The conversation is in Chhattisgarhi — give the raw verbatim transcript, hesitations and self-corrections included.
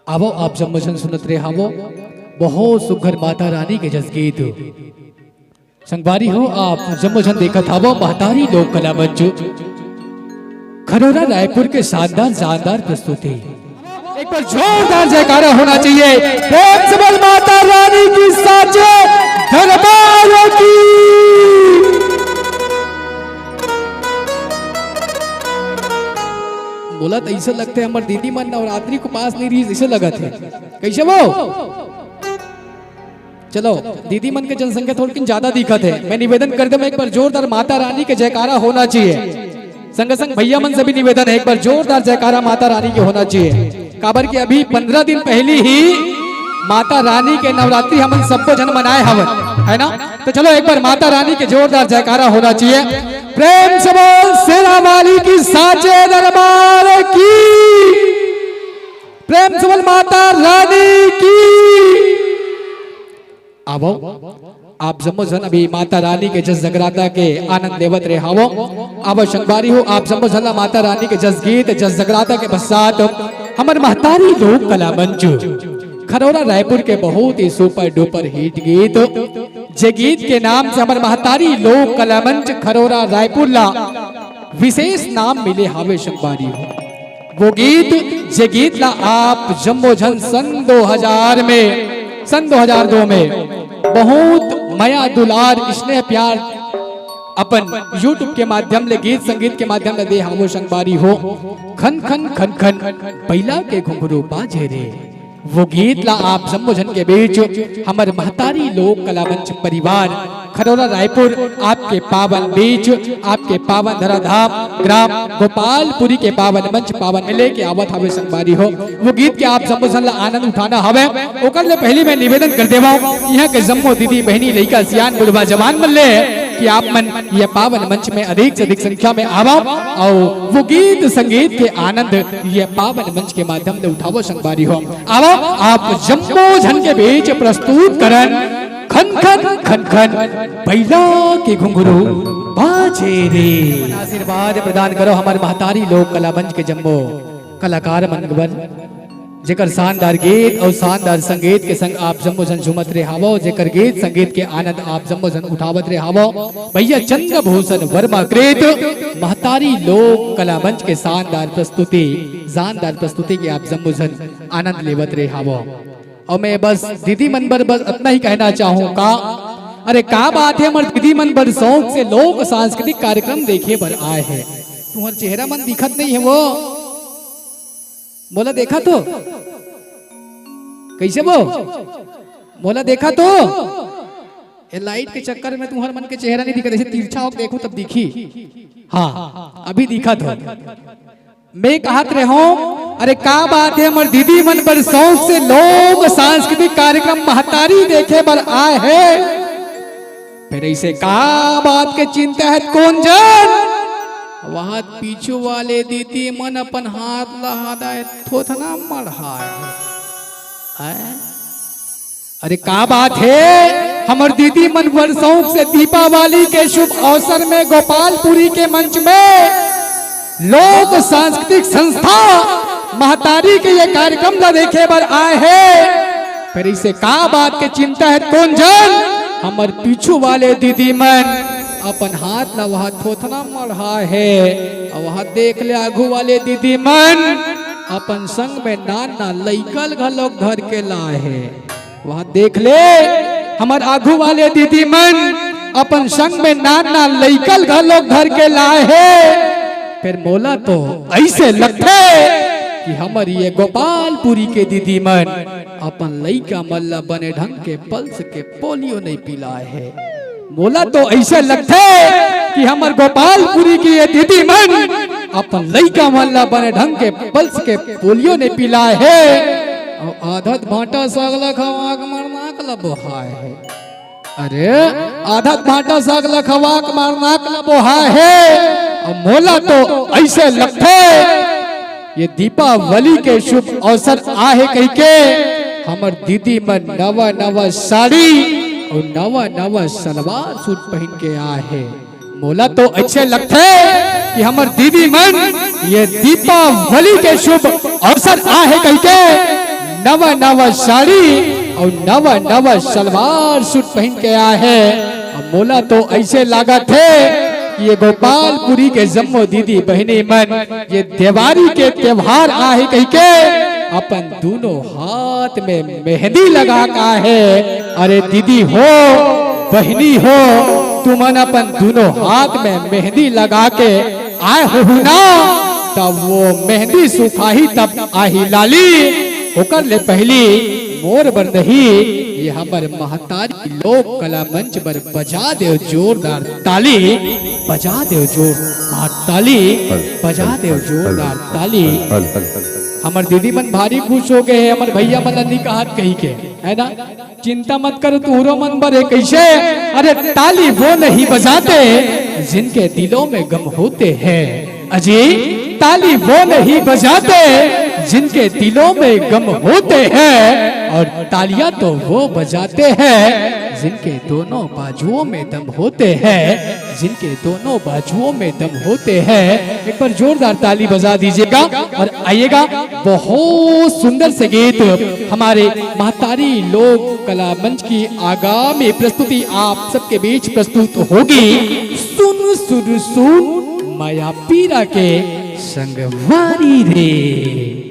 आवो आप जम्मो झन सुनत रहे हावो, बहुत सुघर माता रानी के जस गीत। संगवारी हो, आप जम्मो झन देखत हावो महतारी लोक कला मंच खरोरा रायपुर के शानदार, शानदार प्रस्तुति। एक बार जोरदार जयकारा होना चाहिए, प्रेम से बोल माता रानी की साचे दरबार की। मोला तो ऐसा लगता है, हमारे दीदी मन नवरात्रि को पास नहीं रही, ऐसे लगत है। कैसे वो? चलो, दीदी मन के जनसंख्या थोड़किन ज्यादा दिखत है। मैं निवेदन कर दे, मैं एक बार जोरदार माता रानी के जयकारा होना चाहिए। संग संग भैया मन से भी निवेदन है, एक बार जोरदार जयकारा माता रानी के होना चाहिए। काबर कि अभी पंद्रह दिन पहली ही माता रानी के नवरात्रि हमन सबको झन मनाए हवन, है ना? तो चलो, एक बार माता रानी के जोरदार जयकारा होना चाहिए। प्रेम से बोल शेरा वाली की साचे दरबार की, प्रेम से बोल माता रानी की। आवो, आप जम्मो झन अभी माता रानी के जस जगराता के आनंद लेवत रहे हावो। आवो संगवारी हो, आप जम्मो झन ला माता रानी के जस गीत, जस जगराता के पश्चात हमर महतारी लोक कला मंच खरोरा रायपुर के बहुत ही सुपर डुपर हिट गीत, जे गीत के नाम से हमर महतारी लोक कला मंच खरोरा रायपुर ला विशेष नाम मिले हावे संगवारी हो। वो गीत, जे गीत ला आप जम्मो झन सन दो हज़ार में, सन दो हज़ार दो में बहुत मया दुलार स्नेह प्यार अपन YouTube के माध्यम ले, गीत संगीत के माध्यम ले दे हावो संगवारी हो। खन खन खन खन बैला के घुंघरू बाजे रे, वो गीत ला आप जम्मो झन के बीच हमर महतारी लोक कला मंच परिवार खरोरा रायपुर आपके पावन बीच, आपके पावन धराधाम ग्राम गोपालपुरी के पावन मंच पावन में लेके आवत हावे संगवारी हो। वो गीत के आप जम्मो झन ला आनंद उठाना हवे। ओकर ले पहली मैं निवेदन कर देवा हूँ, यहाँ के जम्मो दीदी बहनी लइका सियान बुढ़वा जवान मन ले कि आप मन ये पावन मंच में अधिक से अधिक संख्या में आवा और वो गीत संगीत के आनंद ये पावन मंच के माध्यम ले उठावो संगवारी हो। आवा आप जम्मो झन के बीच प्रस्तुत करन खन खन खन खन बैला के घुंघरू बाजे रे। आशीर्वाद प्रदान करो हमर महतारी लोक कला मंच के जम्मो कलाकार मन बर, जेकर शानदार गीत और शानदार संगीत के संग आप जम्मो झन झूमत रहे हावो, जेकर गीत संगीत के आनंद आप जम्मो झन उठावत रहे हावो। भैया चंद्रभूषण वर्मा कृत महतारी लोक कला मंच के शानदार प्रस्तुति, शानदार प्रस्तुति के आप जम्मो झन आनंद लेवत रहे हावो। और मैं बस दीदी मन बर बस इतना ही कहना चाहूँ का, अरे का बात है, हमर दीदी मन बड़ शौक से लोक सांस्कृतिक कार्यक्रम देखे बर आए हैं। तुम्हार चेहरा मन दिखत नहीं है वो, मोला देखा तो कैसे वो, मोला देखा तो। ये लाइट के चक्कर में तुम्हार मन के चेहरा नहीं दिखत, ऐसे तिरछा होके देखो तब दिखी। हाँ, अभी दिखत हो। मैं कहत रहे हूँ, अरे का बात है, हमर दीदी मन बड़ शौक से लोक सांस्कृतिक कार्यक्रम महतारी देखे बर आए है। फिर ऐसे का बात के चिंता है, कोन जन? वहाँ पीछू वाले दीदी मन अपन हाथ ला हादा है, थोथना मढ़ा है। हैं? अरे का बात है, हमर दीदी मन बड़ शौक से दीपावली के शुभ अवसर में गोपालपुरी के मंच में लोक सांस्कृतिक संस्था महतारी के ये कार्यक्रम ला देखे बर आए है। फिर इसे का बात के चिंता है, कोन जन? हमर पीछू वाले दीदी मन अपन हाथ ला वहाँ थोथना मढ़ा है, और वहाँ देख ले आगू वाले दीदी मन अपन संग में नान नान लइकल घलोक धर के लाए है। वहाँ देख ले, हमर आगू वाले दीदी मन अपन संग में नान नान लइकल घलोक धर के लाए हे। फिर मोला तो ऐसे लगथे कि हमर ये गोपालपुरी के दीदी मन अपन लइका मन ला बने ढंग के पल्स के पोलियो नहीं पिलाए हे। मोला तो ऐसे लगथे कि हमर गोपालपुरी के ये दीदी मन अपन लइका मन ला बने ढंग के पल्स के पोलियो नहीं पिलाए हे। अउ आधत भांटा साग ला खवा के हमर नाक ला बोहाए हे। अरे, आधत भांटा साग ला खवा के हमर नाक ला बोहाए हे। अउ मोला तो ऐसे लगथे, ये दीपावली के शुभ अवसर आहे कहिके हमर दीदी मन नवा नवा साड़ी अउ नवा नवा सलवार सूट पहिन के आए हे। मोला तो ऐसे लगथे कि हमर दीदी मन ये दीपावली के शुभ अवसर आहे कहिके नवा नवा साड़ी अउ नवा नवा सलवार सूट पहिन के आए हे। अब मोला तो अइसे लागत हे कि ये गोपालपुरी के जम्मो दीदी बहिनी मन ये देवारी के त्योहार आहे कहिके अपन दूनों हाथ में मेहंदी लगा के आए हे। अरे दीदी हो, बहिनी हो, तुमन अपन दूनों हाथ में मेहंदी लगा के आए होहू ना, तब वो मेहंदी सुखाही तब आही लाली। ओकर ले पहिली मोर बर नहीं, ये हमर महतारी लोक कला मंच बर बजा देव जोरदार ताली, बजा देव जोरदार ताली, बजा देव जोरदार ताली। हमर दीदी मन भारी खुश हो गए हे, हमर भैया मन ला नी कहत कहिके, है ना? चिंता मत करो, तुहरो मन बर हे। कइसे? अरे ताली वो नहीं बजाते जिनके दिलों में गम होते हैं। अजी, ताली वो नहीं बजाते जिनके दिलों में गम होते हैं, और तालियां तो वो बजाते हैं जिनके दोनों बाजुओं में दम होते हैं, जिनके दोनों बाजुओं में दम होते हैं। एक बार जोरदार ताली बजा दीजिएगा और आइएगा, बहुत सुंदर से गीत हमारे महतारी लोक कला मंच की आगामी प्रस्तुति आप सबके बीच प्रस्तुत होगी। सुन सुन सुन माया पीरा के संगवारी रे।